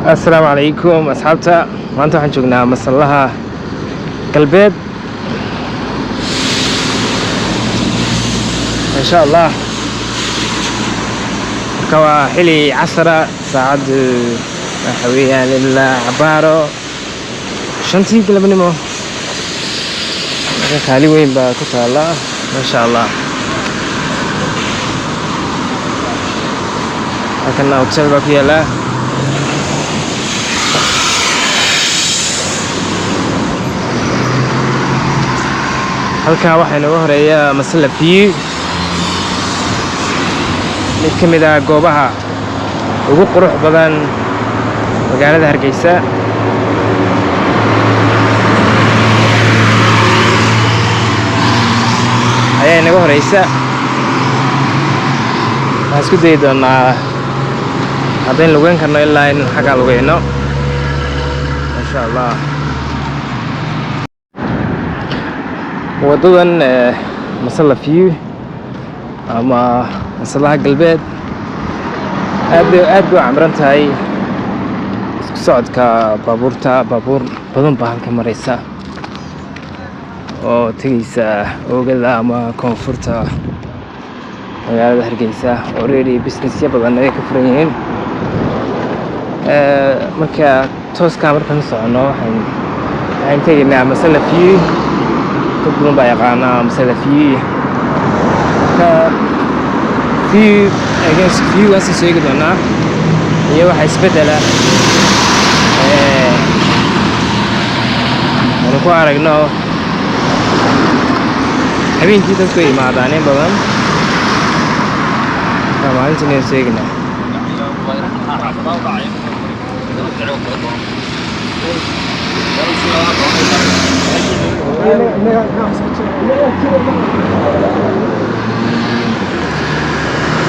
Assalaamu calaykum asxaabta. Maanta waxaan joognaa Masallaha Galbeed, insha Allah. Marka waa xili casara, saacaddu waxa weeyaan ilaa cabaaro 5-tii galabnimo. Marka kaali weyn baa ku taala, maasha Allah. Halkana hotel baa ku yaala. Halkaa waxaa inooga horeeya Masalla View, mid ka mid ah goobaha ugu qurux badan magaalada Hargeysa. Ayaa inaga horeysa. Waxaan isku dayi doonaa haddayn lugeyn karno ilaa in xaggaa lugeyno, insha Allah. Waddadan Masalla View ama Masallaha Galbeed aad bay aad bay u camiran tahay. Isku socodka baabuurta, baabuur badan baa halka maraysa oo tegeysa oogada ama koonfurta magaalada Hargeysa. Already businessya badan ay ka furan yihiin. Marka tooskaa markaan u soconno, waxaan tegaynaa Masalla View. Dad badan baa yaqaanaa Masalla View. Marka view, I guess, viewgaas soo eegi doonaa iyo waxa isbedela aynu ku aragno. Habeenkii dadku ay imaadaan in badan, marka maalintan ayaan soo eegnaa.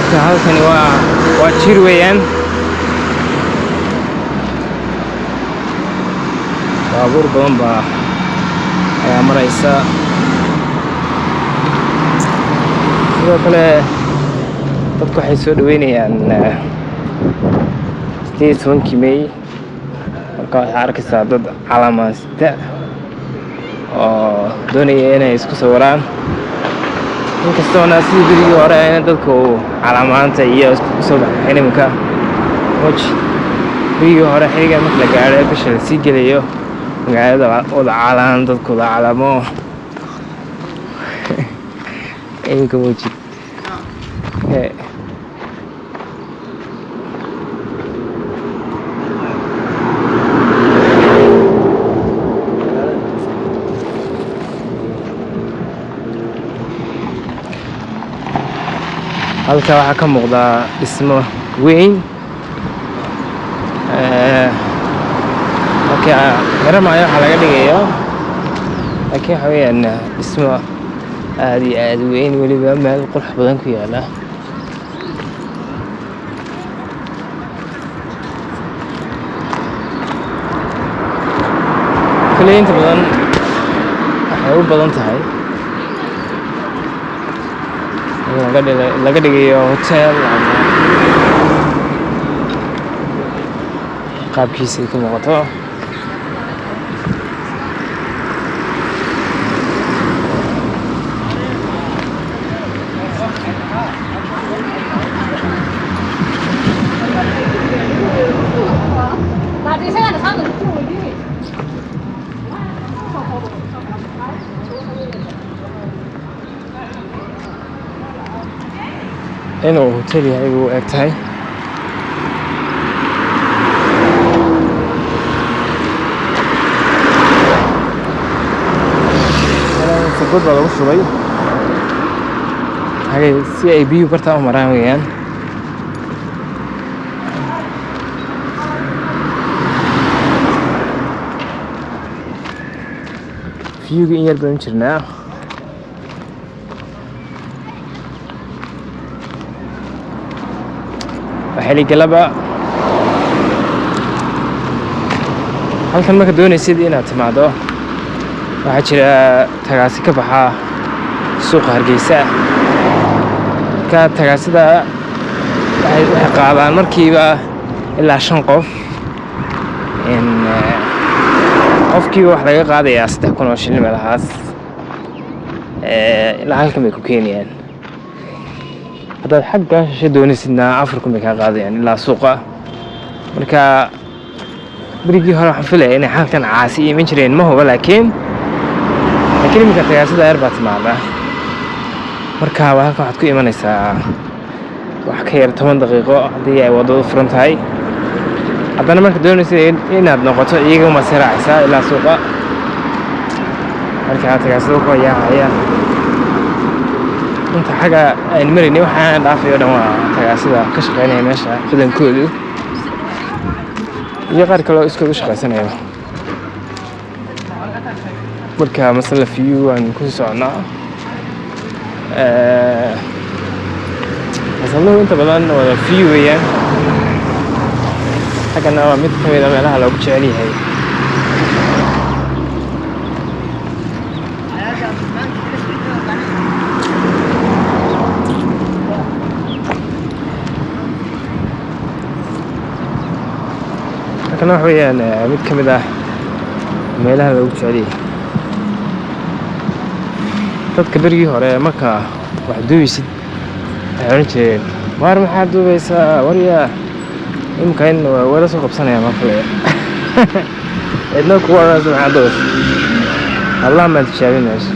Marka halkani waa jir weeyaan. Baabuur badan baa ayaa maraysa. Sidoo kale dadku waxay soo dhaweynayaan 18-kii May. Marka waxaa arkaysaa dad calamaasta oo doonaya inay isku sawiraan, inkastoona sidii berigii hore ina dadku calamaanta iyo isku soo baxeen iminka. Moj berigii hore xiligan marka la gaadho, bisha la sii gelayo, magaalada wada calan, dadku wada calamo. Iminka mojid. Halka waxaa ka muuqda dhismo weyn. Marka garamaayo waxaa laga dhigayo, laakiin waxa weeyaan dhismo aad iyo aad u weyn, weliba meel qurux badan ku yaala. Kale inta badan waxay u badan tahay in laga dhigayo hotel ama qaabkiisa ay ka muuqato. Inuu hotel yahay buu u eg tahay. God baa lagu shubay hagay si ay biyuhu bartaa u maraan weeyaan. Viewga in yar baynu jirnaa. Waa xili galaba. Halkan marka doonaysid inaad timaado, waxaa jira tagaasi ka baxa suuqa Hargeysa. Marka tagaasida waxay qaadaan markiiba ilaa shan qof. In qofkiiba wax laga qaadayaa 3000 oo shilin meelahaas. Ilaa halkan bay ku keenayaan. Haddaad xagga shishe doonaysidna, 4000 bay kaa qaadayaan ilaa suuqa. Marka berigii hore waxaan filaya inay halkan caasi iman jireen, ma huba, laakiin iminka tagaasida yar baa timaada. Marka waa halkan waxaad ku imanaysaa wax ka yar 10 daqiiqo haddii ay waddadu furan tahay. Haddana marka doonaysa inaad noqoto, iyaga uma sii raacaysaa ilaa suuqa. Marka tagaasida ku yaacaya inta xagga aynu maraynay, waxaan dhaafay oo dhan waa tagaasida ka shaqeynaya meesha badankoodu iyo qaar kale oo iskood u shaqeysanayo. Marka Masalla View waan ku soconaa. Masalluhu inta badan wada view weeyaan. Xaggana waa mid ka mid a meelaha loogu jecel yahay. Halkana waxa weeyaan mid ka mid ah meelaha loogu jecel yahay dadka. Berigii hore marka wax duubaysid, waxay odhan jireen, "Waar, maxaad duubaysaa? Waryaa." Imika in wala soo qabsanaya ma filaya, cidna kugu odhanaysa maxaad duubaysa. Allah, maan tijaabin meesha.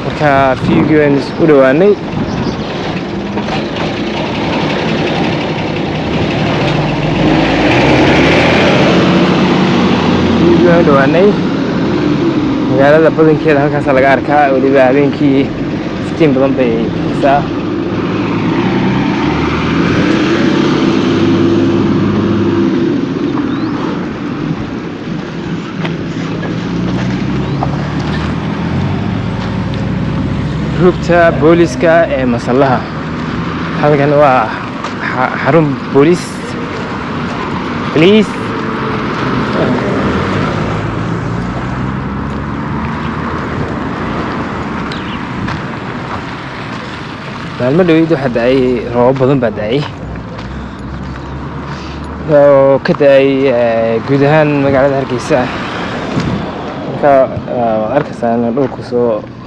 Marka viewgii baynu u dhowaanay. Viewgii waan u dhowaanay. Magaalada badankeeda halkaasaa laga arkaa. Weliba habeenkii iftiin badan bay bixisaa. Rugta booliska ee Masallaha. Halkan waa xarun booliis, police. Maalmo dhaweyd waxaa da-ay roobab badan baa da-ay oo ka da-ay guud ahaan magaalada Hargeysa. Marka waad arkaysaa in dhulku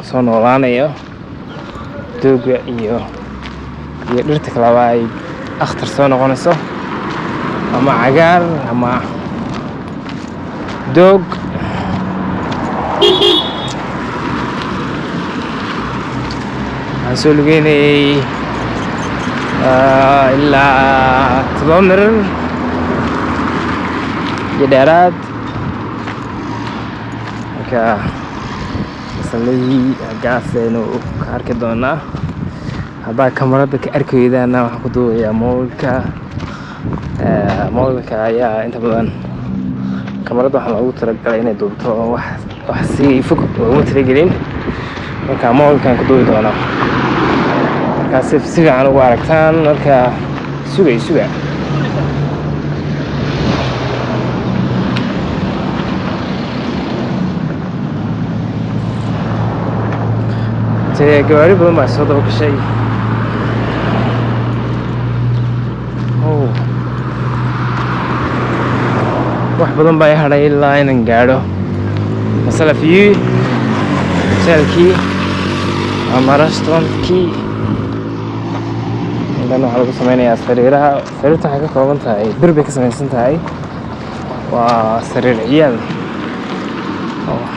soo noolaanayo, dooga iyo dhirta kaleba ay akhtar soo noqonayso, ama cagaar ama doog. Waxaan soo lugeynayay ilaa 7 mirir iyo dheeraad. Marka masallihii gaas aynu ka arki doonaa. Haddaa kamarada ka arki weydaana, waxaan ku duubayaa mobilka. Mobilka ayaa inta badan kamarada waxaa loogu talagalay inay duubto, wax si fog looguma talagelin. Marka mobilkaan ku duubi doonaa, markaa si fiican ugu aragtaan. Marka sugay, suga. Tee gawaari badan baa soo daba gashay. Oh. Wax badan baa i hadhay ilaa inaan gaadho Masalla View hotelkii ama restaurantkii. Halkan waxaa lagu sameynayaa sariiraha. Sariirta waxay ka kooban tahay bir bay ka samaysan tahay, waa sariir ciyaal. Oh.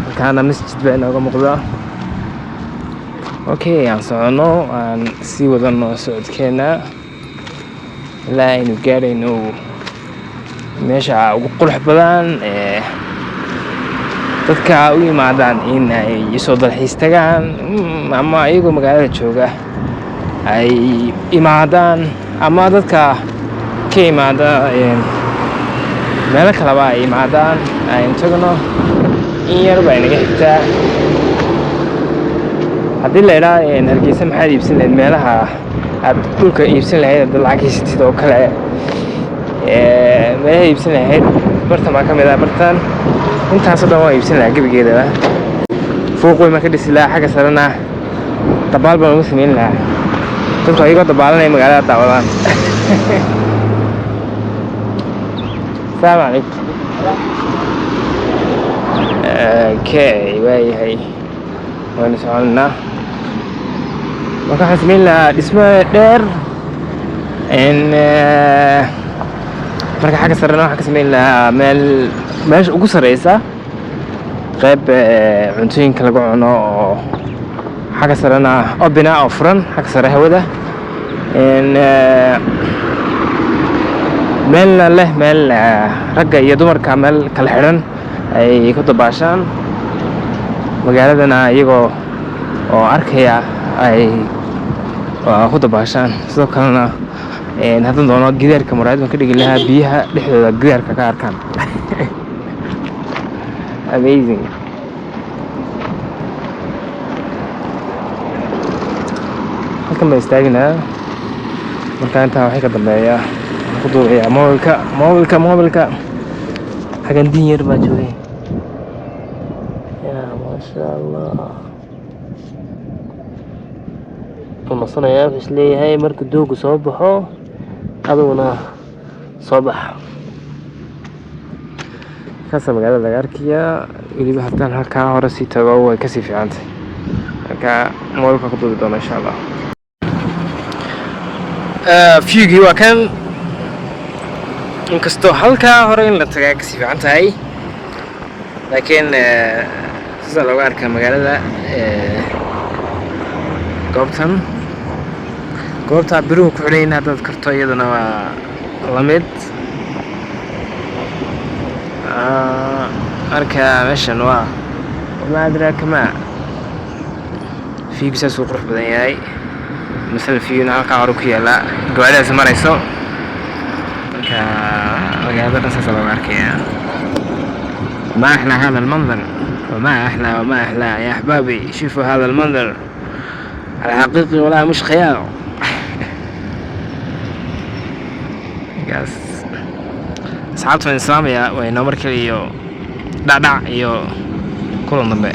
Halkaana masjid baa inooga muuqda. Okay, aan soconno, aan sii wadano socodkeena ilaa aynu gaadhayno meesha ugu qurux badan ee dadka u yimaadaan in ay isoo dalxiis tagaan, ama iyagoo magaalada jooga ay imaadaan, ama dadka ka imaada meelo kaleba ay imaadaan. Aynu tagno, in yar baa inaga xigtaa. Haddii la idhaa Hargeysa maxaad iibsan lahayd, meelaha aad dhulka iibsan lahayd haddaad lacag haysatid oo kale, meelaha iibsan lahayd bartan baa ka mid ah. Bartan intaasoo dhan waan iibsan lahaa gebigeedaba. Fooq weyn baan ka dhisi lahaa, xagga sarena dabaal baan ugu samayn lahaa. Dadku ayagoo dabaalanaya magaalada daawadaan. Asalaamu calaykum. Okay, waayahay, waynu soconaa. Marka waxaan samayn lahaa dhismo dheer in marka xagga sarena waxaan ka samayn lahaa meel, meesha ugu sareysa, qayb cuntooyinka lagu cuno oo xagga sarena open ah oo furan, xagga sare hawada in meelna leh, meel ragga iyo dumarka meel kala xidhan ay ku dabaashaan, magaaladana iyagoo oo arkaya ay ku dabaashaan. Sidoo kalena haddaan doono gidaarka muraayad baan ka dhigi lahaa, biyaha dhexdooda gidaarka ka arkaan. Amazing. Halkan baan istaagi lahaa. Marka intaa waxay ka dambeeya waxaan ku duubayaa mobilka. Xaggan diin yar baa joogay. Ya maasha Allah, wuu nasanayaa. Wuxuu isleeyahay marka doogu soo baxo aduguna soo bax. Kaasa magaalada laga arkayaa. Weliba haddaan halkaa hore sii tago way kasii fiicantay. Marka mobilka ku duubi doona, insha Allah. Viewgii waa kan, inkastoo halkaa hore in la tagaa kasii fiican tahay, laakiin sidaa looga arkaa magaalada. Goobtan, goobtaa biruhu ku xidhan haddaad karto, iyaduna waa lamid. Marka meeshan waa وما أدراك ما. Viewgu saas uu qurux badan yahay. Masala viewna halkaa hore ku yaala, gawaaridaas marayso. Marka magaalada dhan saasa looga arkayaa. ما أحلى هذا المنظر وما أحلى وما أحلى. يا أحبابي، شوفوا هذا المنظر الحقيقي ولا مش خيال. Gaas asxaabta waan islaamaya. Waa inoo mar kale iyo dhacdhac iyo kulan dambe.